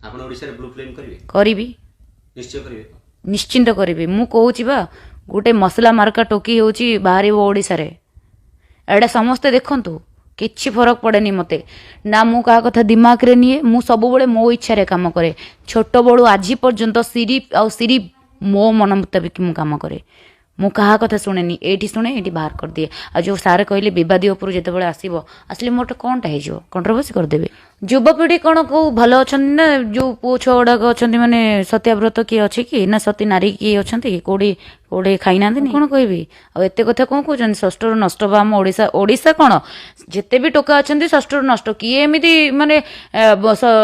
ଆପଣ ଓଡ଼ିଶାରେ blue film କରିବେ? କରିବି। ନିଶ୍ଚୟ କରିବେ? ନିଶ୍ଚିନ୍ତ କରିବି। ମୁଁ କହୁଛି ବା, ଗୋଟେ ମସଲା ମାର୍କା ଟୋକି ହେଉଛି ବାହାରିବ ଓଡ଼ିଶାରେ। ଏଇଟା ସମସ୍ତେ ଦେଖନ୍ତୁ, କିଛି ଫରକ ପଡ଼େନି ମୋତେ। ନା ମୁଁ କାହା କଥା ଦିମାଗରେ ନିଏ। ମୁଁ ସବୁବେଳେ ମୋ ଇଚ୍ଛାରେ କାମ କରେ। ଛୋଟବେଳୁ ଆଜି ପର୍ଯ୍ୟନ୍ତ ସିରିଫ ଆଉ ସିରିଫ ମୋ ମନ ମୁତାବିକ ମୁଁ କାମ କରେ। ମୁଁ କାହା କଥା ଶୁଣେନି। ଏଇଠି ଶୁଣେ, ଏଇଠି ବାହାର କରିଦିଏ। ଆଉ ଯେଉଁ ସାର୍ କହିଲେ ବିବାଦୀୟ ଉପରୁ ଯେତେବେଳେ ଆସିବ, ଆସିଲେ ମୋରଟା କ'ଣଟା ହେଇଯିବ? କଣ୍ଟ୍ରୋଭର୍ସି କରିଦେବେ। ଯୁବପିଢ଼ି କ'ଣ କେଉଁ ଭଲ ଅଛନ୍ତି ନା? ଯେଉଁ ପୁଅ ଛୁଆ ଗୁଡ଼ାକ ଅଛନ୍ତି, ମାନେ ସତ୍ୟାବ୍ରତ କିଏ ଅଛି କି ନା ସତୀ ନାରୀ କିଏ ଅଛନ୍ତି କି? କୋଉଠି କୋଉଠି ଖାଇନାହାନ୍ତିନି? କ'ଣ କହିବି ଆଉ? ଏତେ କଥା କ'ଣ କହୁଛନ୍ତି? ଷଷ୍ଠରୁ ନଷ୍ଟ ବା ଆମ ଓଡ଼ିଶା, ଓଡ଼ିଶା କ'ଣ, ଯେତେ ବି ଟୋକା ଅଛନ୍ତି ଷଷ୍ଠରୁ ନଷ୍ଟ। କିଏ ଏମିତି ମାନେ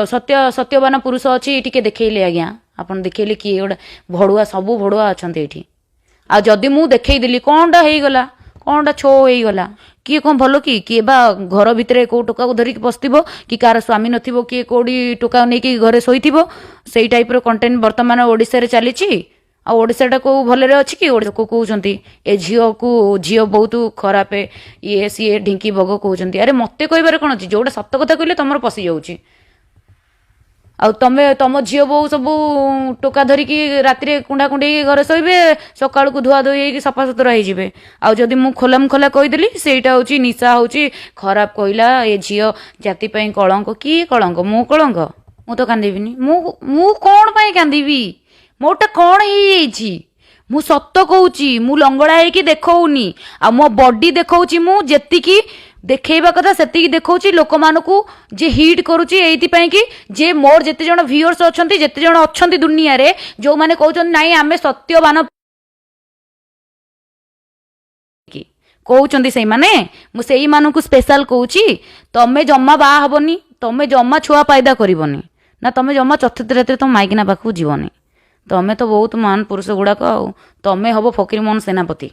ସତ୍ୟ ସତ୍ୟବାନ ପୁରୁଷ ଅଛି ଟିକେ ଦେଖେଇଲେ ଆଜ୍ଞା? ଆପଣ ଦେଖେଇଲେ କିଏ ଗୋଟେ ଭଡ଼ୁଆ? ସବୁ ଭଡ଼ୁଆ ଅଛନ୍ତି ଏଇଠି। ଆଉ ଯଦି ମୁଁ ଦେଖେଇଦେଲି, କ'ଣଟା ହେଇଗଲା? କ'ଣଟା ଛୋ ହେଇଗଲା? କିଏ କ'ଣ ଭଲ କି? କିଏ ବା ଘର ଭିତରେ କୋଉ ଟୋକାକୁ ଧରିକି ପଶିଥିବ କି କାହାର ସ୍ୱାମୀ ନଥିବ, କିଏ କୋଉଠି ଟୋକା ନେଇକି ଘରେ ଶୋଇଥିବ। ସେଇ ଟାଇପ୍ର କଣ୍ଟେଣ୍ଟ ବର୍ତ୍ତମାନ ଓଡ଼ିଶାରେ ଚାଲିଛି। ଆଉ ଓଡ଼ିଶାଟା କୋଉ ଭଲରେ ଅଛି କି? ଓଡ଼ିଶାକୁ କହୁଛନ୍ତି ଏ ଝିଅକୁ, ଝିଅ ବହୁତ ଖରାପ, ଇଏ ସିଏ ଢିଙ୍କି ବଗ କହୁଛନ୍ତି। ଆରେ ମୋତେ କହିବାରେ କ'ଣ ଅଛି? ଯୋଉଟା ସତ କଥା କହିଲେ ତମର ପଶିଯାଉଛି। ଆଉ ତମେ ତମ ଝିଅ ବୋହୂ ସବୁ ଟୋକା ଧରିକି ରାତିରେ କୁଣ୍ଡା କୁଣ୍ଡେଇକି ଘରେ ଶୋଇବେ, ସକାଳକୁ ଧୁଆ ଧୋଇ ହେଇକି ସଫାସୁତୁରା ହେଇଯିବେ। ଆଉ ଯଦି ମୁଁ ଖୋଲାମ ଖୋଲା କହିଦେଲି, ସେଇଟା ହଉଛି ନିଶା, ହଉଛି ଖରାପ କହିଲା, ଏ ଝିଅ ଜାତି ପାଇଁ କଳଙ୍କ। କିଏ କଳଙ୍କ? ମୁଁ କଳଙ୍କ? ମୁଁ ତ କାନ୍ଦିବିନି। ମୁଁ କ'ଣ ପାଇଁ କାନ୍ଦିବି? ମୋରଟା କ'ଣ ହେଇଯାଇଛି? ମୁଁ ସତ କହୁଛି। ମୁଁ ଲଙ୍ଗଳା ହେଇକି ଦେଖଉନି ଆଉ ମୋ ବଡି ଦେଖଉଛି। ମୁଁ ଯେତିକି ଦେଖେଇବା କଥା ସେତିକି ଦେଖଉଛି ଲୋକମାନଙ୍କୁ, ଯେ ହିଟ୍ କରୁଛି ଏଇଥିପାଇଁ କି ଯେ ମୋର ଯେତେ ଜଣ ଭିଉଅର୍ସ ଅଛନ୍ତି, ଯେତେ ଜଣ ଅଛନ୍ତି ଦୁନିଆରେ, ଯୋଉମାନେ କହୁଛନ୍ତି ନାଇଁ ଆମେ ସତ୍ୟବାନ କି କହୁଛନ୍ତି, ସେଇମାନେ, ମୁଁ ସେଇମାନଙ୍କୁ ସ୍ପେଶାଲ କହୁଛି। ତମେ ଜମା ବାହା ହବନି, ତମେ ଜମା ଛୁଆ ପାଇଦା କରିବନି ନା, ତମେ ଜମା ଚତୁର୍ଥୀ ରାତିରେ ତମ ମାଇକିନା ପାଖକୁ ଯିବନି। ତମେ ତ ବହୁତ ମହାନ ପୁରୁଷ ଗୁଡ଼ାକ, ଆଉ ତମେ ହବ ଫକୀରମୋହନ ସେନାପତି।